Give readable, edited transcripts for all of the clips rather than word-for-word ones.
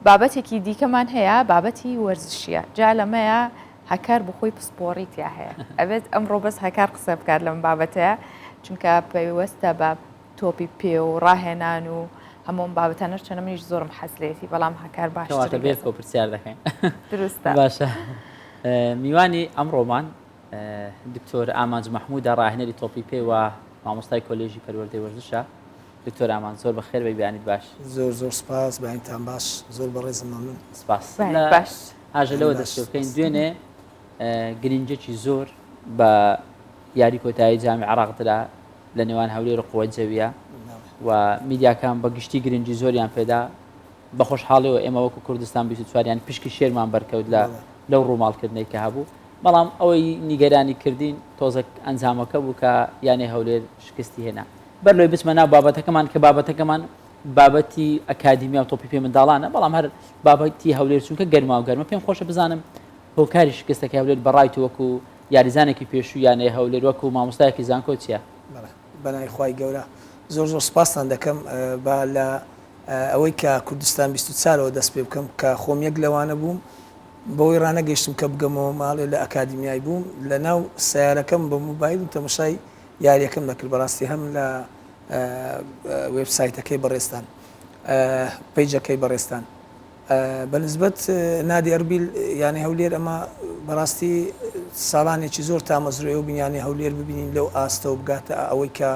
بابەتێکی دیکەمان هەیە بابەتی وەرزشیە جا لەمەیە هەکار بخۆی پسپۆڕی تیا هەیە ئەبێت ئەمڕۆ بەس هەکار قسە بکات لەم بابەتەیە چونکە پەیوەستە بە تۆپی پێ و ڕاهێنان و هەموو بابەتانە چەنە منیش زۆرم حەز لێتی بەڵام هەکار باشتر بێت پرسیار دەکەین دروستە باشە میوانی ئەمڕۆمان دکتۆر ئامانج مححمودە ڕاهێنەری تۆپی پێ و مامۆستای کۆلێژی پەروەردەی وەرزشە دکتۆر ئامانج زۆر بەخێر بێی بەیانیت باش. زۆر زۆر سپاس بەیانتان باش زۆر بەڕێزم مەمنون. سپاس باش هاژە لەوە دەست پێ بکەین دوێنێ گرنگێکی زۆر بە یاری کۆتایی جامی عراق درا لە نێوان هەولێر و قوە جەویە و میدیاکان بە گشتی گرنگی زۆریان پێدا بە خۆشحاڵیەوە ئێمە وەکو کوردستان 24 یان پشکی شێرمان بەرکەوت لە لەو ڕووماڵکردنەی کە هەبوو بەڵام ئەوەی نیگەرانی کردین تۆزەک ئەنجامەکە بوو کە یانەی هەولێر شکستی هێنا بەر لەوەی بچمە ناو بابەتەکەمان کە بابەتەکەمان بابەتی ئەکادیمیا و تۆپی پێ منداڵانە بەڵام هەر بابەتی هەولێر چونکە گەرما و گەرمە پێم خۆشە بزانم هۆکاری شکستەکە هەولێر بەڕای تو وەکو یاریزانێکی پێشوو یانەی هەولێر وەکو مامۆستایەکی زانکۆ چییە؟ بەناوی خوای گەورە زۆر زۆر سپاستان دەکەم با لە ئەوەی کە کوردستان 24ەوە دەست پێ بکەم کە خۆم یەک لەوانە بووم بەوەی ڕانەگەیشتم کە بگەمەوە ماڵێ لە ئەکادیمیای بووم لە ناو سیارەکەم بە موبایلم تەمەشای یاریەکەم دەکرد بەڕاستی هەم لە وێب سایتەکەی بەڕێزتان پەیجەکەی بەڕێزتان بەنسبەت نادی ئەربیل یانەی هەولێر ئەمە بەڕاستی ساڵانێکی زۆر تامەزرۆی و بینیانی هەولێر ببینین لەو ئاستەوە بگاتە ئەوەی کە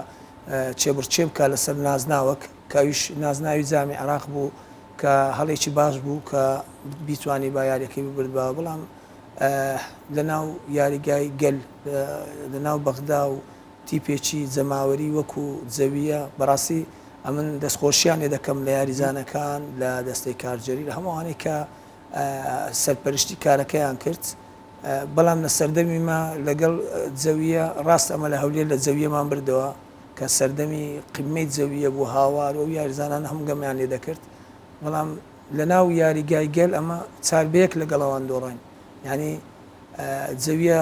چێبڕچێ بکە لەسەر نازناوەک کە ئەویش نازناوی جامی عێراق بوو کە هەڵێکی باش بوو کە بیتوانی با یاریەکەی ببردباوە بەڵام لەناو یاریگای گەل لەناو بەغدا و تیپێکی جەماوەری وەکو جەوییە بەڕاستی ئەمن دەستخۆشیان لێ دەکەم لە یاریزانەکان لە دەستەی کارگێری لە هەموو ئەوانەی کە سەرپەرشتی کارەکەیان کرد بەڵام لە سەردەمی مە لەگەڵ جەوییە ڕاست ئەمە لە هەولێر لە جەوییەمان بردەوە کە سەردەمی قیمەی جەوییە بوو هاوار و یاریزانان هەموو گەمیان لێ دەکرد بەڵام لەناو یاریگای گەل ئەمە چار بەیەک لەگەڵ ئەوان دۆڕاین یانی جەویە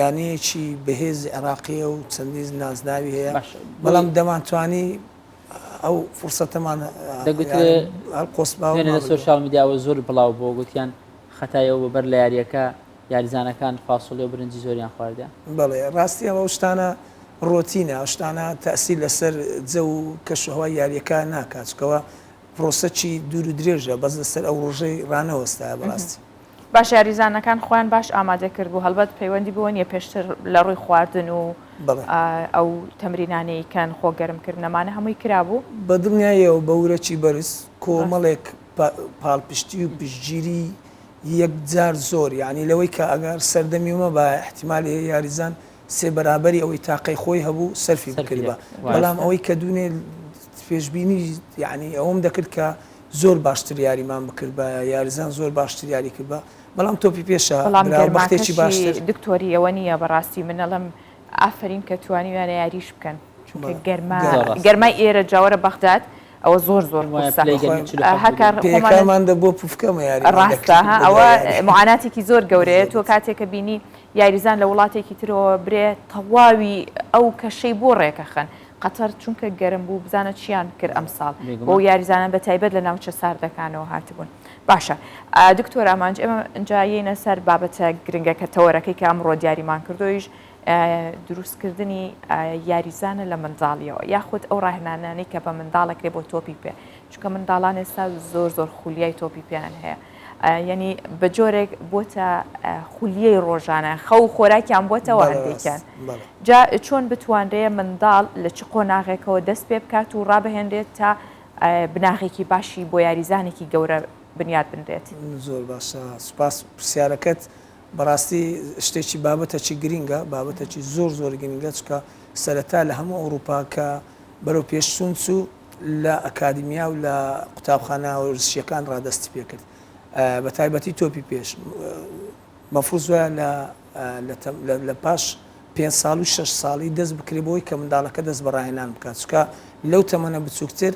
یانەیەکی بەهێزی عێراقیە و چەندین نازناوی هەیە بەڵام دەمانتوانی ئەو فرسەتەمان دەگوترێ لە سۆشیال میدیاوە زۆر بڵاو بۆ گوتیان خەتایەوە بە بەر لە یاریەکە یاریزانەکان فاسۆلیا و برنجی زۆریان خواردە. بەڵێ ڕاستی ئەو شتانە ڕۆتینە ئەو شتانە تەئسیر لەسەر جەو و کەشوهەوای یاریەکە ناکات چکەوە پرۆسەکی دوور و درێژە بەس لەسەر ئەو ڕۆژەی ڕانەوەستایە بەڕاستی. باشە یاریزانەکان خۆیان باش ئامادە کردبوو هەڵبەت پەیوەندی بەوە نیە پێشتر لە ڕووی خواردن و ئەو تەمرینانەی کەن خۆ گەرم کردنەمانە هەمووی کرابوو؟ بە دڵنیاییەوە بە ورەکی بەرز کۆمەڵێک پاڵپشتی و پشتگیری یەکجار زۆر یانی لەوەی کە ئەگەر سەردەمی مەبایە ئیحتیمالی هەیە یاریزان سێ بەرابەری ئەوەی تاقەی خۆی هەبوو سەرفی بکردبا بەڵام ئەوەی کە دوونێ پێشبینی یعنی ئەوم دەکرد کە زۆر باشتر یاریمان بکردبایە یاریزان زۆر باشتر یاری کردبا بەڵام تۆپی پێشە بەڵام بەختێکی باشتر دکتۆری ئەوە نییە بەڕاستی من ئەڵێم ئافرین کە توانیویانە یاریش بکەن چونکە گەرما گەرمای ئێرە جاوەرە بەغداد ئەوە زۆر زۆر قورسە هەکار پێکانمان دەبووە پوفکەمە یاری ڕاستە ئەوە معاناتێکی زۆر گەورەیە تۆ کاتێکە بینی یاریزان لە وڵاتێکی ترەوە برێ تەواوی ئەو کەشەی بۆ ڕێکەخەن قەتەر چونکە گەرم بوو بزانە چیان کرد ئەمساڵ بۆ یاریزانان بە تایبەت لە ناوچە ساردەکانەوە هاتبوون باشە دکتۆر ئامانج ئێمە ئینجا یەینە سەر بابەتە گرنگەکە تەوەرەکەی کە ئەمڕۆ دیاریمان کردۆیش دروستکردنی یاریزانە لە منداڵیەوە یاخود ئەو ڕاهێنانانەی کە بە منداڵەکرێ بۆ تۆپی پێ چونکە منداڵان ئێستا زۆر زۆر خولیای تۆپی پێیان هەیە یعنی بە جۆرێک بۆتە خولیەی ڕۆژانە خەو خۆراکیان بۆتەوە هەندێکیان جا چۆن بتوانرێ منداڵ لە چ قۆناغێکەوە دەست پێ بکات و ڕابهێنرێت تا بناغێکی باشی بۆ یاریزانێکی گەورە بنیات بنرێت؟ زۆر باشە سوپاس پرسیارەکەت بەڕاستی شتێکی بابەتەکی گرینگە بابەتەکی زۆر زۆر گرینگە چونکە سەرەتا لە هەموو ئەوروپا کە بەرەو پێشچوون چوو لە ئەکادیمیا و لە قوتابخانە وەرزشیەکان ڕادەستی پێکرد بە تایبەتی تۆپی پێش مەفروز وایە لە لە پاش پێ ساڵ و شەش ساڵی دەست بکرێ بۆی کە منداڵەکە دەست بە ڕاهێنان بکات چونکە لەو تەمەنە بچووکتر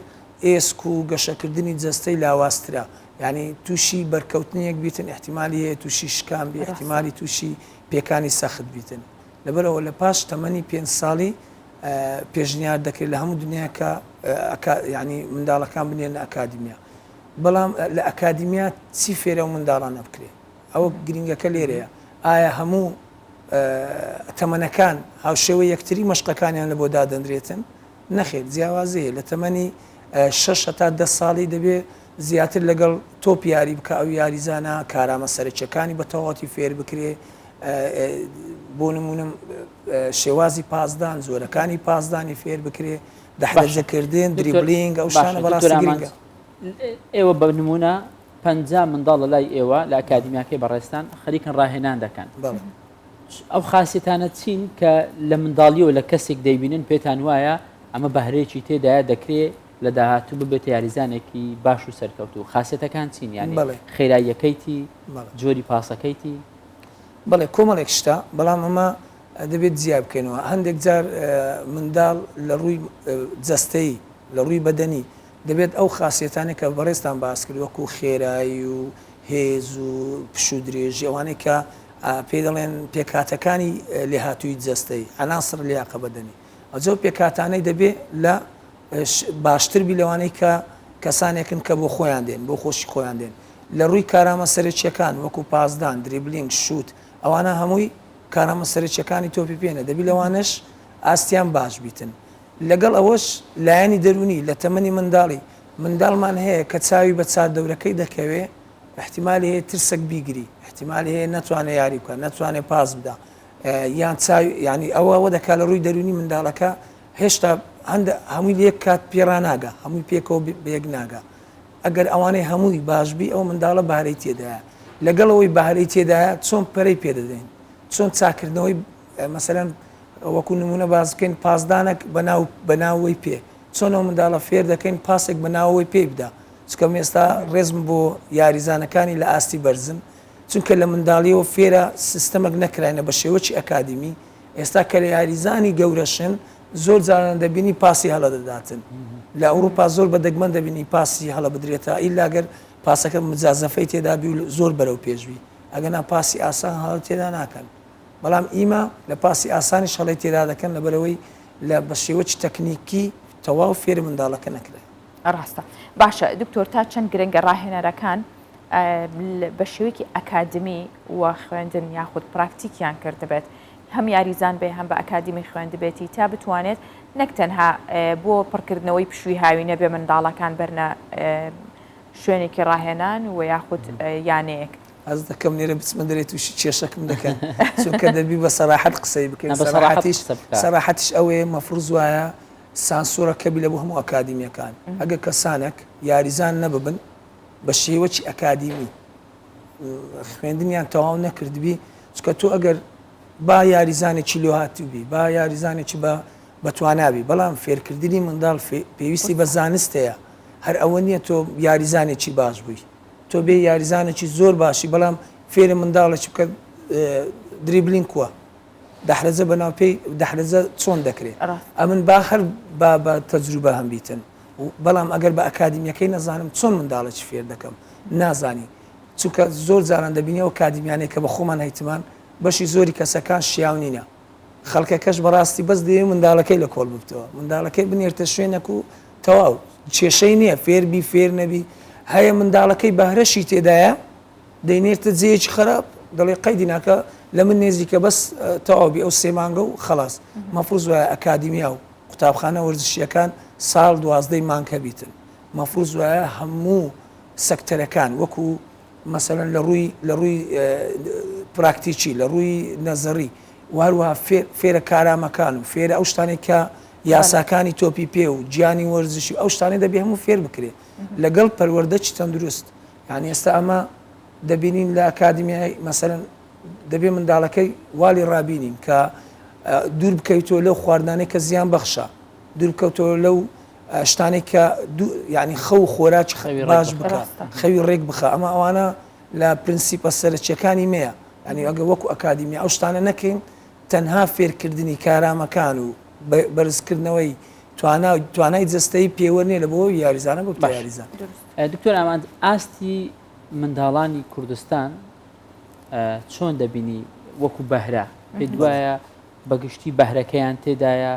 ئێسک و گەشەکردنی جەستەی لاوازترە یانی تووشی بەرکەوتنێک بیتن ئیحتیمالی هەیە تووشی شکان بی ئیحتیمالی تووشی پێکانی سەخت بیتن لەبەرئەوە لە پاش تەمەنی پێنج ساڵی پێشنیار دەکرێت لە هەموو دنیا کە یعنی منداڵەکان بنێنە ئەکادیمیا. بەڵام لە ئەکادیمیا چی فێرە و منداڵانە بکرێ ئەوە گرنگەکە لێرەیە ئایا هەموو تەمەنەکان هاوشێوەی یەکتری مەشقەکانیان لە بۆ دادەنرێتن؟ نەخێر جیاوازی هەیە لە تەمەنی شەش هەتا دە ساڵی دەبێ زیاتر لەگەڵ تۆپ یاری بکە ئەو یاریزانە کارامە سەرەکیەکانی بە تەواوەتی فێر بکرێ بۆ نمونم شێوازی پاسدان جۆرەکانی پاسدانی فێر بکرێ دەحرەجەکردن دریبلینگ ئەو شتانە بەڕاستی گرنگە. ئێوە بە نمونە 50 منداڵ لە لای ئێوە لە ئەکادیمیاکەی بەڕێزتان خەریکن ڕاهێنان دەکەن. ئەو خاسیەتانە چین کە لە منداڵیەوە لە کەسێک دەیبینن پێتان وایە ئەمە بەهرەیەکی تێدایە دەکرێ لە داهاتوو ببێتە یاریزانێکی باش و سەرکەوتوو خاسیەتەکان چین یانی خێراییەکەیتی جۆری پاسەکەیتی؟ بەڵێ کۆمەڵێک شتە بەڵام ئەمە دەبێت جیا بکەینەوە هەندێک جار منداڵ لە ڕووی جەستەیی لە ڕووی بەدەنی دەبێت ئەو خاسیەتانەی کە بەڕێزتان باس کرد وەکو خێرایی و هێز و پشوو درێژی ئەوانەی کە پێی دەڵێن پێکهاتەکانی لێهاتووی جەستەی، عناصر لیاقە بەدەنی، ئەوجا ئەو پێکهاتانەی دەبێ لە باشتر بی لەوانەی کە کەسانێکن کە بۆ خۆیان دێن بۆ خۆشی خۆیان دێن لە ڕووی کارامە سەرەکیەکان وەکو پاسدان دریبلینگ شوت ئەوانە هەمووی کارامە سەرەکیەکانی تۆپی پێنە دەبی لەوانەش ئاستیان باش بیتن لەگەڵ ئەوەش لایەنی دەروونی لە تەمەنی منداڵی منداڵمان هەیە کە چاوی بە چاردەورەکەی دەکەوێ ئیحتیمالی هەیە ترسەک بیگری، ئیحتیمالی هەیە نەتوانێ یاری بکا، نەتوانێ پاس بدا یان چاوی یانی ئەوە ئەوە دەکا لە ڕووی دەروونی منداڵەکە هێشتا هەندە هەمووی لە یەک کات پێ ڕاناگا، هەمووی پێکەوە بە یەک ناگا. ئەگەر ئەوانەی هەمووی باش بی ئەو منداڵە بەهرەی تێدایە. لەگەڵ ئەوەی بەهرەی تێدایە چۆن پەرەی پێ دەدەین؟ چۆن چاکردنەوەی مەسەلەن وەکوو نموونە باس بکەین پاسدانەک بە ناو بە ناوەی پێ چۆن ئەو منداڵە فێر دەکەین پاسێک بە ناوەوەی پێی بدا چونکە من ئێستا ڕێزم بۆ یاریزانەکانی لە ئاستی بەرزن چونکە لە منداڵیەوە فێرە سیستەمەک نەکراینە بە شێوەکی ئەکادیمی ئێستا کە لە یاریزانی گەورەشن زۆر جاران دەبینی پاسی هەڵە دەداتن لە ئەوروپا زۆر بە دەگمەن دەبینی پاسی هەڵە بدرێتە ئیلا گەر پاسەکە مجازەفەی تێدا بی و زۆر بەرەو پێشوی ئەگەنا پاسی ئاسان هەڵە تێدا ناکەن بەڵام ئیمە لە پاسی ئاسانیش هەڵەی تێدا دەکەن لەبەرئەوەی لە بە شێوەکی تەکنیکی تەواو فێری منداڵەکە نەکرایە. ڕاستە. باشە دکتۆر تا چەند گرنگە ڕاهێنەرەکان بە شێوەیەکی ئەکادمی و خوێندن یاخود پراکتیکیان کردبێت هەم یاریزان بێ هەم بە ئەکادمی خوێندبێتی تا بتوانێت نەک تەنها بۆ پڕکردنەوەی پشووی هاوینە بێ منداڵەکان بەرنە شوێنێکی ڕاهێنان و یاخود یانەیەک. حەز دەکەم لێرە بچمە دەرێ تووشی کێشەکم دەکەن چونکە دەبی بە سەراحەت قسەی بکەین سەراحەتیش سەراحەتیش ئەوەیە مەفروز وایە سانسۆرەکە بی لە بۆ هەموو ئەکادیمیەکان ئەگەر کەسانێک یاریزان نەببن بە شێوەکی ئەکادیمی خوێندنیان تەواو نەکردبی چکە تۆ ئەگەر با یاریزانێکی لۆهاتوبی با یاریزانێکی بە بەتوانابی بەڵام فێرکردنی منداڵ پێویستی بە زانستەیە هەر ئەوە نییە تۆ یاریزانێکی باش بووی تۆ بێ یاریزانێکی زۆر باشی بەڵام فێرە منداڵێکی بکە دریبلینگ کووە دەحرەجە بەناو پێی دەحرەجە چۆن دەکرێت ئەمن با هەر با بە تەجروبە هەم بیتن بەڵام ئەگەر بە ئەکادیمیەکەی نەزانم چۆن منداڵێکی فێر دەکەم نازانی چونکە زۆر جاران دەبینی ئەو ئەکادیمیانەی کە بە خۆمان هەیتمان بەشی زۆری کەسەکان شیاو نینە خەڵکەکەش بەڕاستی بەس دەیەوێ منداڵەکەی لە کۆڵ ببتەوە منداڵەکەی بنێرتە شوێنێک و تەواو کێشەی نییە فێربی فێر نەبی هەیە منداڵەکەی بەهرەشی تێدایە دەینێرتە جێیەکی خراپ دەڵێ قەیدی ناکە لە من نێزیکە بەس تەواو بی ئەو سێ مانگە و خەڵاس مەفروز وایە ئەکادیمیا و قوتابخانە وەرزشیەکان ساڵ دوازدەی مانگ هەبیتن مەفروز وایە هەموو سەکتەرەکان وەکو مەسەلەن لە ڕووی لە ڕووی پراکتیکی لە ڕووی نەزەڕی و هەروەها فێرە کارامەکان و فێرە ئەو شتانەی کە یاساکانی تۆپی پێ و گیانی وەرزشی و ئەو شتانەی دەبێ هەموو فێر بکرێ لەگەڵ پەروەردەی تەندروست یعنی ئێستا ئەمە دەبینین لە ئەکادیمیای مەسەلەن دەبێ منداڵەکەی والی ڕابینین کە دوور بکەویتەوە لەو خواردنانەی کە زیان بەخشە دوور بکەوتەوە لەو شتانەی کە یعنی خەو و خۆراکی باش بکە خەوی ڕێک بخە ئەمە ئەوانە لە پرنسیپە سەرەکیەکانی مەیە یعنی ئەگە وەکو ئەکادیمی ئەو شتانە نەکەین تەنها فێرکردنی کارامەکان و بەرزکردنەوەی توانا توانای جەستەیی پێوەر نیە لە بۆ یاریزانە بۆ یاریزان. دکتۆر ئامانج ئاستی منداڵانی کوردستان چۆن دەبینی وەکو بەهرە پێت وایە بەگشتی بەهرەکەیان تێدایە؟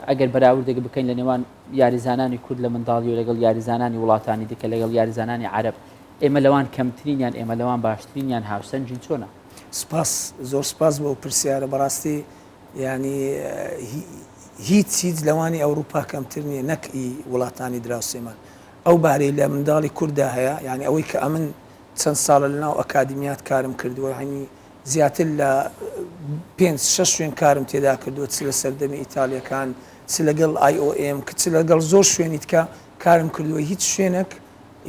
ئەگەر بەراوردێک بکەین لە نێوان یاریزانانی کورد لە منداڵی و لەگەڵ یاریزانانی وڵاتانی دیکە لەگەڵ یاریزانانی عەرەب ئێمە لەوان کەمترین یان ئێمە لەوان باشترین یان هاوسەنگین چۆنە؟ سپاس زۆر سپاس بۆ ئەو پرسیارە بەڕاستی یانی هیچ هیچ لەوانی ئەوروپا کەمتر نییە نەک ئی وڵاتانی دراوسێمان ئەو بارەی لە منداڵی کورددا هەیە یانی ئەوەی کە ئەمن چەند ساڵە لەناو ئەکادیمیات کارم کردووە یانی زیاتر لە پێنج شەش شوێن کارم تێدا کردووە چ لە سەردەمی ئیتالیەکان چ لەگەڵ IOM چ لەگەڵ زۆر شوێنی تکە کارم کردووە هیچ شوێنێک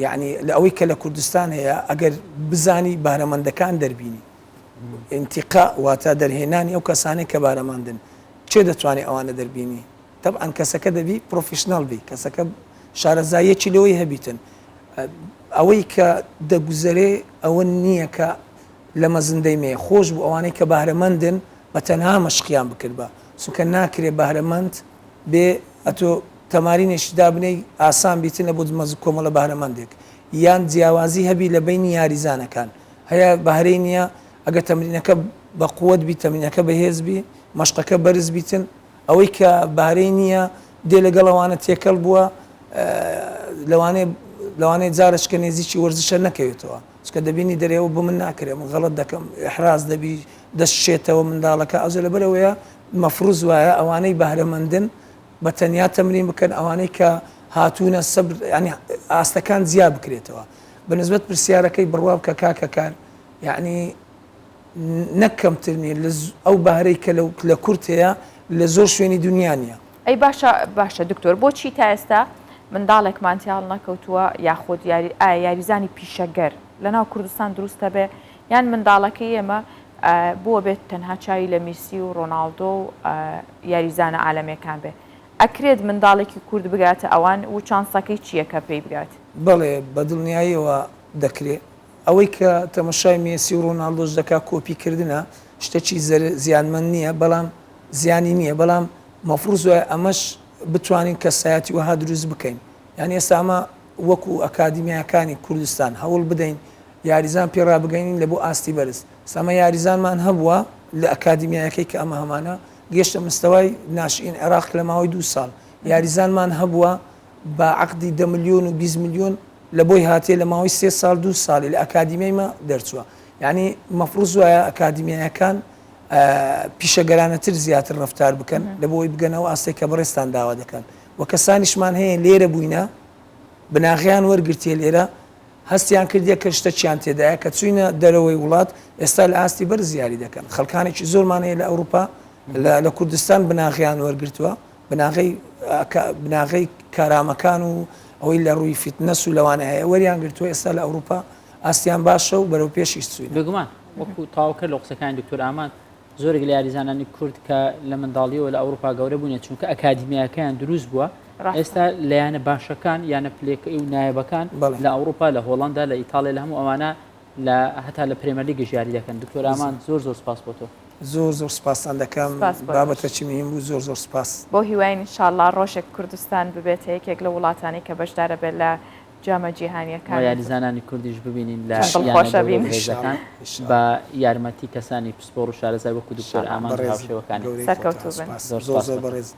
یعنی لە ئەوەی کە لە کوردستان هەیە ئەگەر بزانی بارەمەندەکان دەربینی ئینتیقا واتە دەرهێنانی ئەو کەسانەی کە بارەمەندن کێ دەتوانێت ئەوانە دەربینی تەبعەن کەسەکە دەبی professional بی کەسەکە شارەزاییەکی لەوەی هەبیتن ئەوەی کە دەگوزەرێ ئەوە نییە کە لە مەزندەی مێ خۆش بوو ئەوانەی کە بەهرەمەندن بە تەنها مەشقیان بکردبا چونکە ناکرێ بەهرەمەند بێ ئەتۆ تەمارینێکی دابنێی ئاسان بیتن لە بۆ مەز کۆمەڵە بەهرەمەندێک یان جیاوازی هەبی لە بەینی یاریزانەکان هەیە بەهرەی نییە ئەگەر تەمرینەکە بە قوت بی تەمرینەکە بەهێز بی مەشقەکە بەرز بیتن ئەوەی کە بارەی نییە دێ لەگەڵ ئەوانە تێکەڵ بووە لەوانەیە لەوانەیە جارێکە نێزیکی وەرزشە نەکەوێتەوە چکە دەبینی دەرێەوە بۆ من ناکرێ من غەڵت دەکەم ئحراز دەبی دەست شێتەوە منداڵەکە ئەوجە لەبەرەوەیە مەفروز وایە ئەوانەی بەهرەمەندن بە تەنیا تەمرین بکەن ئەوانەی کە هاتوونە سەبر ینی ئاستەکان جیا بکرێتەوە بەنسبەت پرسیارەکەی بڕوا بکە کاکە کار یعنی نەک کەمتر نیە لە ئەو بەهرەی کە لە کورد هەیە لە زۆر شوێنی دنیا نیە. ئەی باشە باشە دکتۆر بۆچی تا ئێستا منداڵێکمان تیا هەڵنەکەوتووە یاخود یاری ئایا یاریزانی پیشەگەر لەناو کوردستان دروستە بێ یان منداڵەکەی ئێمە بووە بێت تەنها چاوی لە میسی و ڕۆناڵدۆ و یاریزانە عالەمیەکان بێ ئەکرێت منداڵێکی کورد بگاتە ئەوان و چانسەکەی چییە کە پێی بگات؟ بەڵێ بە دڵنیاییەوە دەکرێ ئەوەی کە تەمەشای مێسی و ڕۆناڵدۆش دەکا کۆپی کردنە شتەکی زیانمەند نییە بەڵام زیانی نییە بەڵام مەفروز وایە ئەمەش بتوانین کەسایەتی وەها دروست بکەین یانی ئێستا ئەمە وەکو ئەکادیمیاکانی کوردستان هەوڵ بدەین یاریزان پێ ڕابگەینین لە بۆ ئاستی بەرز ئێستا ئەمە یاریزانمان هەبووە لە ئەکادیمیایەکەی کە ئەمە هەمانە گەشتە مستەوای ناشئین عێراق لە ماوەی دوو ساڵ یاریزانمان هەبووە بە عەقدی دە ملیۆن و 20 ملیۆن لە بۆی هاتیە لە ماوەی سێ ساڵ دوو ساڵی لە ئەکادیمیای مە دەرچووە یانی مەفروز وایە ئەکادیمیایەکان پیشەگەرانەتر زیاتر ڕەفتار بکەن لە بۆی بگەنەوە ئاستێک کە بەڕێزتان داوا دەکەن و کەسانیشمان هەیە لێرە بووینە بناغیان وەرگرتیە لێرە هەستیان کردیە کە شتەکیان تێدایە کە چوینە دەرەوەی وڵات ئێستا لە ئاستی بەرز یاری دەکەن خەڵکانێکی زۆرمان هەیە لە ئەوروپا لە کوردستان بناغیان وەرگرتووە بناغەی بناغەی کارامەکان و ئەوەی لە ڕووی fitness و لەوانە هەیە وەریان گرتووە ئێستا لە ئەوروپا ئاستیان باشە و بەرەو پێشیش چووینە. بێگومان وەکو تەواوکەر لە قسەکانی دکتۆر ئامان زۆرێک لە یاریزانانی کورد کە لە منداڵیەوە لە ئەوروپا گەورە بوونە چونکە ئەکادیمیاکەیان دروست بووە ئێستا لە یانە باشەکان یانە پلێکەی و نایەبەکان لە ئەوروپا لە هۆڵندا لە ئیتاڵیا لە هەموو ئەوانە لە هەتا لە پرێمەرلیگیش یاری دەکەن دکتۆر ئامان زۆر زۆر سپاس بۆ تۆ. زۆر زۆر سپاستان دەکەم بابەتەکی مهم بوو زۆر زۆر سپاس. بەو هیواین ان شاء اللە ڕۆژێک کوردستان ببێتە یەکێک لەو وڵاتانەی کە بەشدارە بێت لە جامە جیهانیەکان. وە یاریزانانی کوردیش ببینین لە یانە گەورە و بەهێزەکان بە یارمەتی کەسانی پسپۆڕ و شارەزای وەکو دکتۆر ئامانج و هاوشێوەکانی. سەرکەوتوو بن. زۆر زۆر بەڕێز.